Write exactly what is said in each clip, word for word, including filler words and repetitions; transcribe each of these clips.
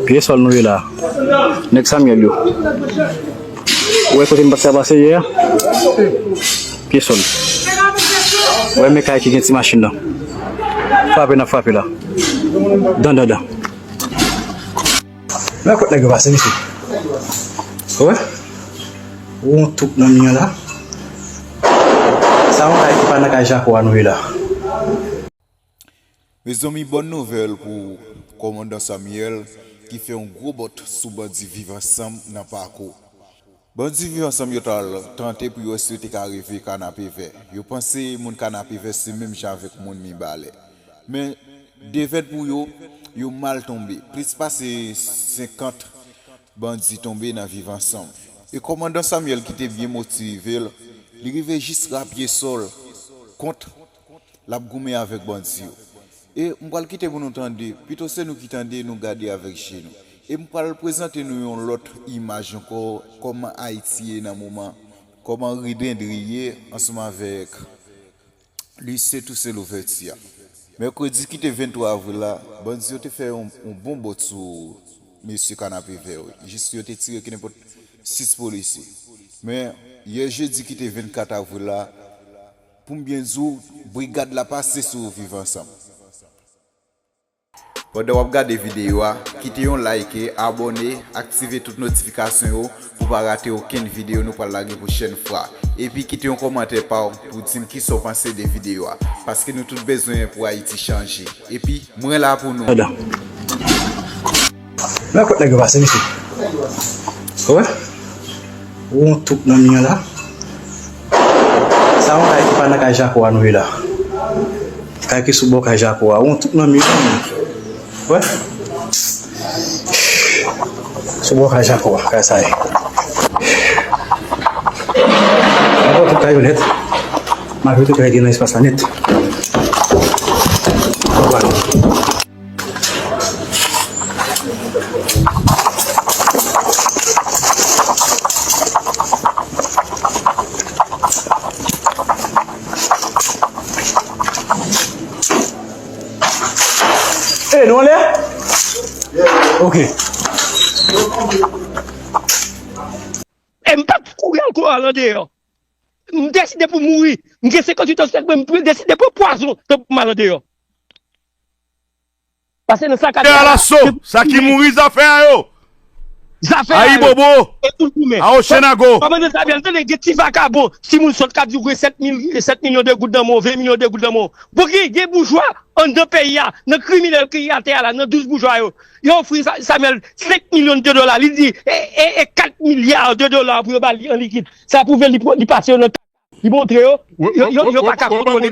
Pye sòl nou ye la. Nèg Samyèl yo. Ou wè kote m pat ka pase yè a? Pye sòl. Ou wè men kay ki gen ti machin nan. Frape n ap frape la. Dan, dan, dan. Men kot nèg yo pase, mesye. Ou wè? Ou yon tout nan mi an la. Sa yon kay ki pa nan kay Jako a nou ye la. Mezanmi, bòn nouvèl pou kòmandan Samyèl ki fè yon gwo bòt sou bandi Viv Ansanm nan Pako. Bandi Viv Ansanm yo t al tante pou yo wè si yo te ka rive Kanapevè. Yo panse moun Kanapevè se menm jan avèk moun Mibalè. Men, devèt pou yo, yo mal tonbe. Plis pase senkant bandi tonbe nan Viv Ansanm. E kòmandan Samyèl ki te byen motive l, li rive jis rapye sòl kont l ap goumen avèk bandi yo. E m pral kite pou nou tande, pito se nou ki tande, nou gade avèk je nou. E m pral prezante nou yon lòt imaj ankò, kòman Ayiti ye nan moman, kòman ridendri ye ansanm avèk lise Tousen Louvèti a. Mèkredi ki te venntwa avril la, bandi yo te fè yon, yon bon bòt sou mesye Kanapevè yo. Jis yo te tire ki nenpòt sis polisye. Men, yè jedi ki te vennkat avril la, pou m byen di w, brigad la pase sou Viv Ansanm. Pandan w ap gade videyo a, kite yon like, abòne, aktive tout notifikasyon yo pou w pa rate okenn videyo nou pral lage pwochèn fwa. Epi kite yon kòmantè pa w pou w di m kisa w panse de videyo a. Paske nou tout bezwen pou Ayiti chanje. Epi, mwen la pou nou. Men kot nèg yo pase, mesye. Ou wè? Ou yon tout nan mi an la. Sa yon kay ki pa nan kay Jako a nou ye la. Kay ki sou bò kay Jako a. Ou yon tout nan mi an. Ou wè? Sou bò kay Jako a, kay sa ye. Ankò tout kay yo nèt. Malgre tout kay gen nan espas la nèt. Vwala. E, nou anlè? Ok. E m p ap kouri al kouri al andeyò. M deside pou m mouri. M gen senkantuit an sou tèt mwen, m deside pran pwazon tanpri m al andeyò. Pase nan sa k ap. Te alaso, sa ki mouri zafè a yo. Zafè a yo. Ayibobo. E pou l goumen. Awochenago. Kòmandan Samyèl, tande gen ti vakabon, timoun sòt k ap di w gen sèt mil, sèt milyon de goud nan men w, ven milyon de goud nan men w. Bon, gen, gen boujwa anndan peyi a, nan kriminèl ki atè a la, nan douz boujwa yo. Yo ofri Samyèl senk milyon de dola, li di, e, e, e kat milya de dola pou yo ba li an likid. Sa pwouve li, li pase yo nan kat. Li montre yo, yo, yo, yo pa ka kontwole.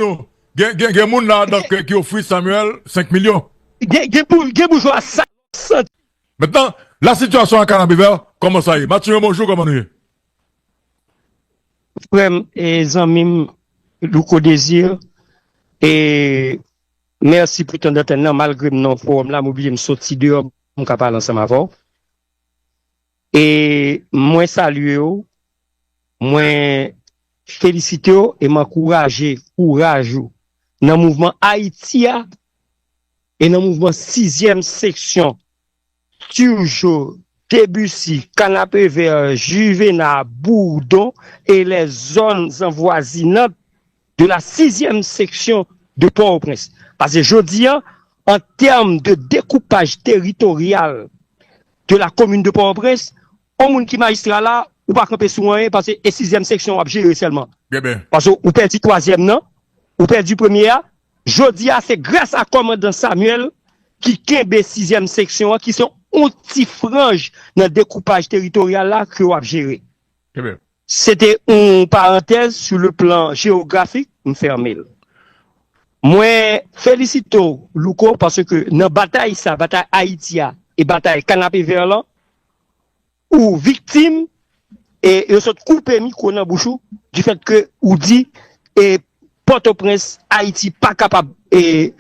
Gen, gen, gen moun la adan ki ofri Samyèl senk milyon. Gen, gen, gen boujwa sa santi. Mentnan, lasitiyasyon a Kanapevè, kòman sa ye? Matinyon, bonjou, kòman nou ye? Frè m e zanmi m Louko Désir, e mèsi pou tan dantèn nan, malgre m nan fowòm la, m oblije m soti deyò pou m ka pale ansanm avè w. E mwen salye w, mwen felisite w e m ankouraje kouraj ou nan mouvman Ayiti a e nan mouvman sizyèm seksyon Turgeau, Debussy, Canapé-Vert, Juvénal, Bourdon et les zones avoisinantes de la sixième section de Port-au-Prince. Paske jodi a, an tèm de dekoupaj teritoryal de la komin de Port-au-Prince, yon moun ki majistra la, ou pa kanpe sou anyen, paske e sizyèm seksyon w ap jere sèlman. Paske ou pèdi twazyèm nan, ou pèdi premye a, jodi a se gras a kòmandan Samuel ki kenbe sizyèm seksyon an, ki se yon ti franj nan dekoupaj teritoryal la ke w ap jere. Se te yon parantèz sou le plan jewografik, m fèmen l. Mwen felisite w, Louko, paske nan batay sa, batay Ayiti a e batay Kanapevè lan, ou viktim e yo sot koupe mikwo nan bouch ou, du fait que ou di e Pòtoprens, Ayiti pa kapab e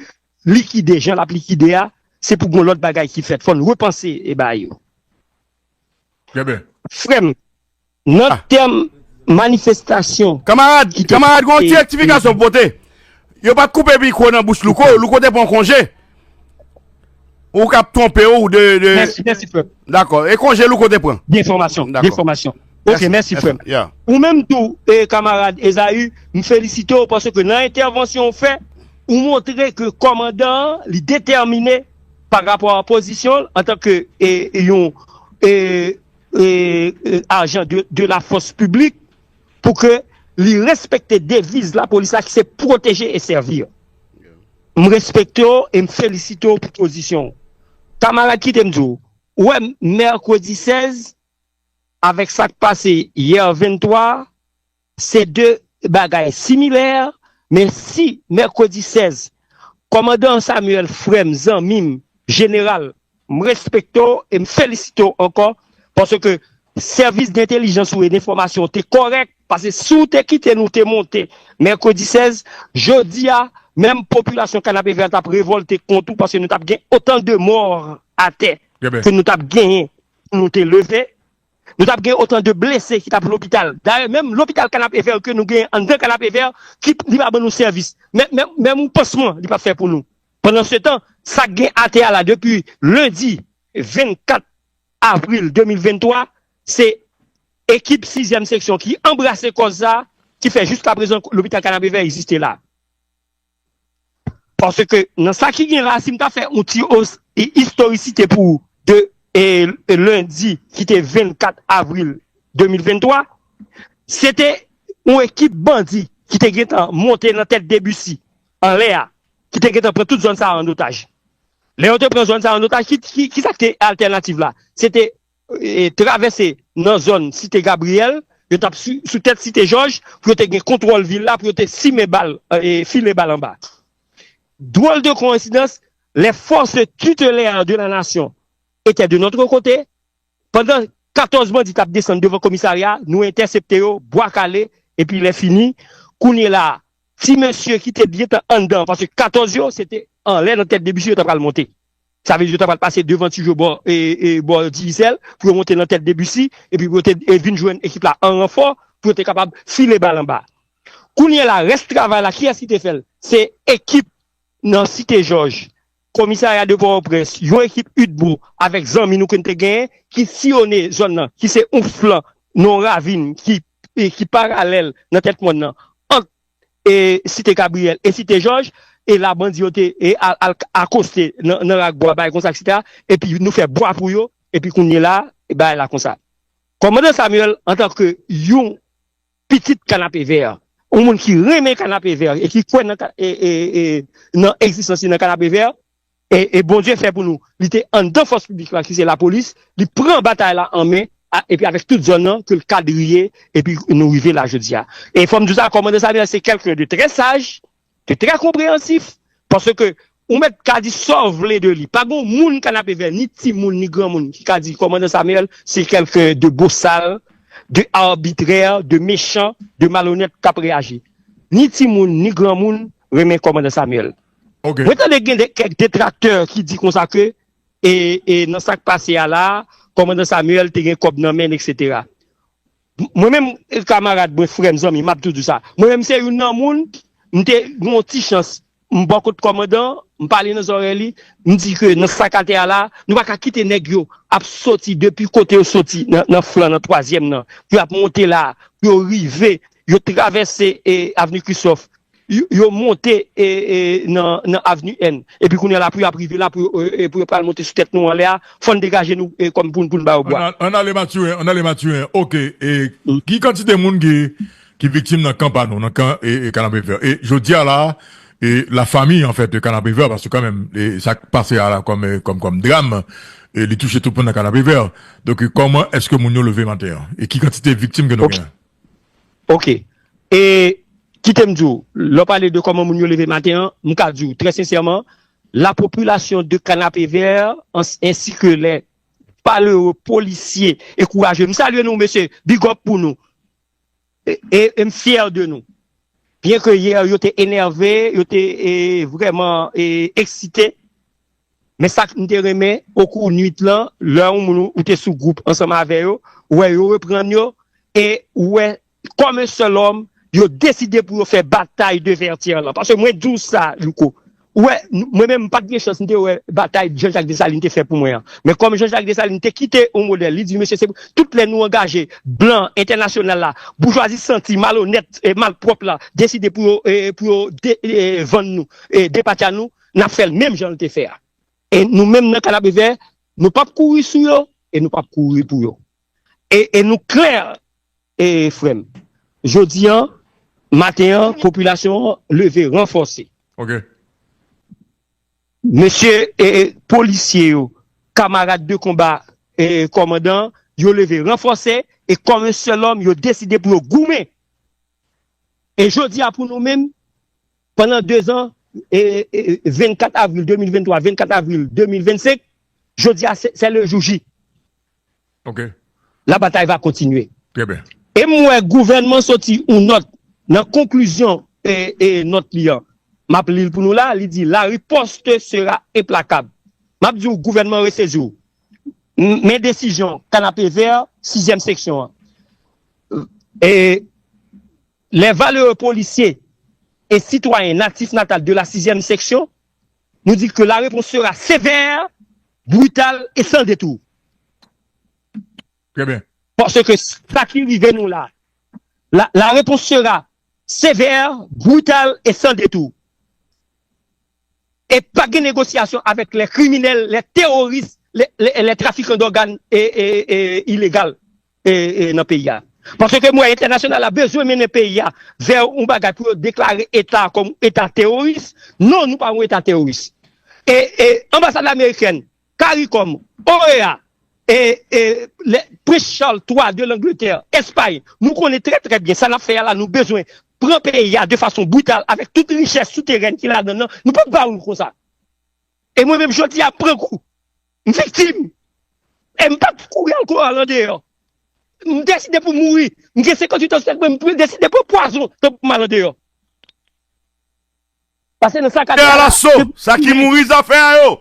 likide jan l ap likide a, se pou gen yon lòt bagay ki fèt. Fò n repanse e bagay yo. Frè m, nan tèm manifestasyon. Kanmarad, kanmarad, gen yon ti rektifikasyon pou pote. Yo pa t koupe mikwo nan bouch Louko, Louko te pran konje. ou k ap twonpe w de, de... Mèsi, mèsi, frè. Dakò. E konje l ou kote pran? Gen enfòmasyon. Gen enfòmasyon. Ok, mèsi, frè. Ou menm tou, e, kamarad Ezaü, m felisite w paske nan entèvansyon w fè, ou montre ke kòmandan an, li detèmine pa rapò a pozisyon l antanke e, yon e, e, e, ajan de, de la fòs piblik pou ke li respekte deviz lapolis la ki se pwoteje e sèvi. M respekte w e m felisite w pou pozisyon w. Kamarad, kite m di w, ou wè, mèkredi sèz, avèk sa k pase yè venntwa, se de bagay similè, men si mèkredi sèz, kòmandan Samuel, frè m, zanmi m, jeneral, m respekte w e m felisite w ankò, paske sèvis dentèlijans ou e lenfòmasyon te kòrèk, paske si w te kite nou te monte mèkredi sèz, jodi a, menm popilasyon Kanapevè t ap revòlte kont ou, paske nou t ap gen otan de mò atè ke nou t ap genyen pou nou te leve, nou t ap gen otan de blese ki t ap lopital. Dayè, menm lopital Kanapevè ke nou genyen anndan Kanapevè, ki li pa ban nou sèvis. Men, men, menm yon pansman, li p ap fè pou nou. Pandansetan, sa k gen atè a la depi lendi vennkat avril de mil venntwa, se ekip sizyèm seksyon ki anbrase kòz sa, ki fè jiskaprezan lopital Kanapevè egziste la. Paske nan sa ki gen la, si m ta fè yon ti os- i- istorisite pou ou de e, e, lendi ki te vennkat avril de mil venntwa, se te yon ekip bandi ki te gentan monte nan tèt de bisi anlè a, ki te gentan pran tout zòn sa a an otaj. Lè yo te pran zòn sa a an otaj, ki, ki, ki sa ki te altènativ la? Se te e, travèse nan zòn Site Gabriyèl, yo t ap sou, sou tèt Site Jòj, pou yo te gen kontwòl vil la, pou yo te simen bal, e, file bal anba. Drôle de coïncidence, les forces tutélaires de la nation étaient de notre côté. Pandan katòz bandi t ap desann devan komisarya, nou entèsepte yo, bwa kale, epi lè fini, kounye la, ti mesye ki te byen tan anndan, paske katòz yo, se te anlè nan tèt de bisi yo t ap pral monte. Sa vle di yo ta pral pase devan Tijo bò, e, e, bò Digicel, pou yo monte nan tèt de bisi, epi pou yo te e, vin jwenn ekip la an ranfò, pou yo te kapab file bal anba. Kounye a la, rès travay la, kiyès ki te fè l? Se ekip nan Site Jòj, komisarya de Pòtoprens, yon ekip UDBO avèk zanmi nou ke n te genyen, ki siyone zòn nan, ki se yon flan nan yon ravin ki, e, ki paralèl nan tèt mòn nan, ant e, Site Gabriyèl e Site Jòj, e la bandi yo te e, al, al akoste nan, nan rak bwa, bagay konsa, etsetera. Epi nou fè bwa pou yo, epi kounye la, e bagay la konsa. Kòmandan Samuel, antanke yon pitit Kanapevè, yon moun ki renmen Kanapevè e ki kwè nan, ka- e, e, e, nan egzistans li nan Kanapevè, e, e Bondye fè pou nou, li te anndan fòs piblik la ki se lapolis, li pran batay la an men, a- epi avèk tout zòn nan, ke l kadriye, epi nou rive la jodi a. E fò m di w sa, kòmandan Samuel se quelqu'un de très sage, de très compréhensif, paske ou mèt ka di sa w vle de li. Pa gen moun Kanapevè, ni timoun, ni granmoun, ki ka di kòmandan Samuel se quelqu'un de bossal, de arbitrè, de mechan, de malonèt k ap reyaji. Ni timoun, ni granmoun renmen kòmandan Samuel. Ok. Mwen tande gen de, kèk detraktè ki di konsa ke e, e nan sa k pase a la, kòmandan Samuel te gen kòb nan men l, etsetera. Mwen menm, kamarad mwen, frè m, zanmi, m ap toujou di sa. Mwen menm se youn nan moun, m te gen yon ti chans, m bò kot kòmandan, m pale nan zòrèy li, m di ke nan sa k atè a la, nou pa ka kite nèg yo ap soti depi kote yo soti nan, nan flan nan twazyèm nan, pou y ap monte la, pou yo rive, yo travèse e, avni Christophe, yo, yo monte e, e, nan, nan avni N. Epi kounye a la pou yo ap rive la, pou yo, e, e, pou yo pral monte sou tèt nou anlè a, fò n degaje nou e, kòm pou, n- pou n ba yo bwa. Ann ale Mathurin, ann ale Mathurin. Ok, e ki kantite moun ki, ki viktim nan kan pa nou, nan kan e, e Kanapevè? E jodi a la, e lafanmi, anfèt, Kanapevè, paske kanmenm, e sa k pase a la kòm, e, kòm, kòm dram, e li touche tout moun nan Kanapevè. Donk, e, kòman èske moun yo leve maten an? E ki kantite viktim ke nou Ok. genyen? Ok. E kite m di w, lè w pale de kòman moun yo leve maten an, m ka di w trè sensèman, la popilasyon de Kanapevè, ans- ensi ke lè malere, polisye e kouraje. M salye nou, mesye, big up pou nou. E, e, e m fyè de nou. Byen ke yè yo te enève, yo te e, vrèman e, eksite, men sa k m te renmen, okou nwit lan, lè yon moun ou te sou gwoup ansanm avè yo, ou wè yo reprann yo, e ou wè, kòm yon sèl òm, yo deside pou yo fè batay de Vètyè lan. Paske mwen di w sa, Louko, ou wè, mwen menm, m pa t gen chans, m te wè batay Jean-Jacques Dessalines te fè pou mwen an. Men kòm Jean-Jacques Dessalines te kite yon modèl, li di, mesye, se tout lè nou angaje, blan, entènasyonal la, boujwazi santi, malonèt, e malpwòp la, deside pou yo, e, pou yo de, e, vann nou, e, depatya nou, n ap fè l menm jan l te fè a. E nou menm nan Kanapevè, nou p ap kouri sou yo, e nou p ap kouri pou yo. E, e nou klè, e frè m. Jodi an, maten an, popilasyon an leve ranfòse. Ok. Mesye, e, e, polisye yo, kamarad de konba, e, kòmandan, yo leve ranfòse, e kòm yon sèl òm, yo deside pou yo goumen. E jodi a pou nou menm, pandan de zan, e, e, vennkat avril de mil venntwa, vennkat avril de mil vennsenk, jodi a se, se le jou J. Ok. La bataille va continuer. Très bien. E m wè gouvènman soti yon nòt nan konklizyon e, e nòt li an. M ap li l pou nou la, li di, la riposte sera implacable. M ap di w, gouvènman resezi w. M- Men desizyon Kanapevè, sizyèm seksyon an. E les valeureux policiers et citoyens natifs natal de la sixième section, nous dit que la réponse sera sévère, brutale et sans détour. Très bien. Paske sa ki rive nou la, la, la réponse sera sévère, brutale et sans détour. E pa gen negosyasyon avèk les criminels, les terroristes, les, les, les trafiquants d'organes e, e, e, ilegal e, e, nan peyi a. Paske mwen entènasyonal la bezwen mennen peyi a vè yon bagay pou yo deklare eta kòm eta teworis. Non, nou pa yon eta teworis. E, e anbasad amerikèn, CARICOM, OEA, e, e le, Prince Charles twa de Langletè, Espay, nou konnen trè trè byen sa n ap fè a la, nou bezwen pran peyi a de fason brital avèk tout richès souterèn ki ladan nan, nou p ap ba yo l konsa. E mwen menm jodi a pran kou. M viktim. E m pa t kouri al kou al andeyò. M deside pou mouri. M gen senkanntuit an sou tèt mwen, m deside pran pwazon tanpri m al andeyò. Pase nan sa k ap Te alaso, sa ki mouri zafè a yo.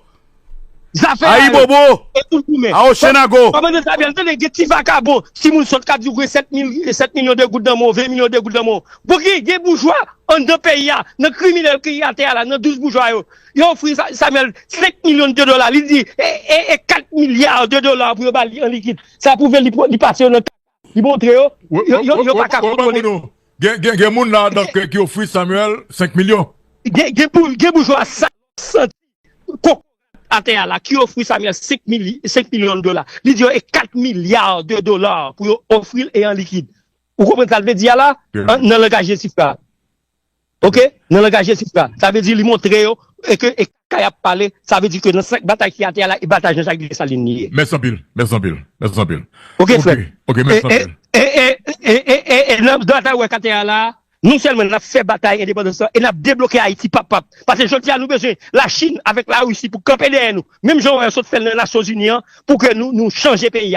Zafè a yo. Ayibobo, E tout goumen. Awochenago. Kòmandan Samuel, tande gen ti vakabon, timoun sòt k ap di w gen sèt mil, sèt milyon de goud nan men w, ven milyon de goud nan men w. Bon, gen, gen boujwa anndan peyi a, nan kriminèl ki atè a la, nan douz boujwa yo. Yo ofri Sa- Samuel senk milyon de dola, li di, e, e, e kat milya de dola pou yo ba li an likid. Sa pwouve li, li pase yo nan kaka. Li montre yo, yo, yo, yo pa ka kontwole. Gen, gen, gen moun la adan ki, ki ofri Samuel senk milyon. Gen, gen, bou- gen boujwa sa santi koko atè a la ki ofri Samuel senk mil, senk milyon dola. Li di yo e kat milya de dola pou yo ofri l e an likid. Ou konprann sa l vle di a la? An- Nan langaj Jesifra. Ok? Nan langaj Jesifra. Sa vle di li montre yo e ke e kaka y ap pale, sa vle di ke nan senk batay ki atè a la, e batay Jean-Jacques Dessalines li ye. Mèsi anpil, mèsi anpil, mèsi anpil. Ok, frè. Ok, mèsi anpil. E, e, e, e, e, e, e nan batay wè k atè a la, non sèlman n ap fè batay endepandans lan, e n ap debloke Ayiti pap pap. Paske jodi a nou bezwen Lachin avèk Larisi pou kanpe dèyè nou. Menm jan wè yo sot fè l nan Nasyonzini an, pou ke nou, nou chanje peyi a.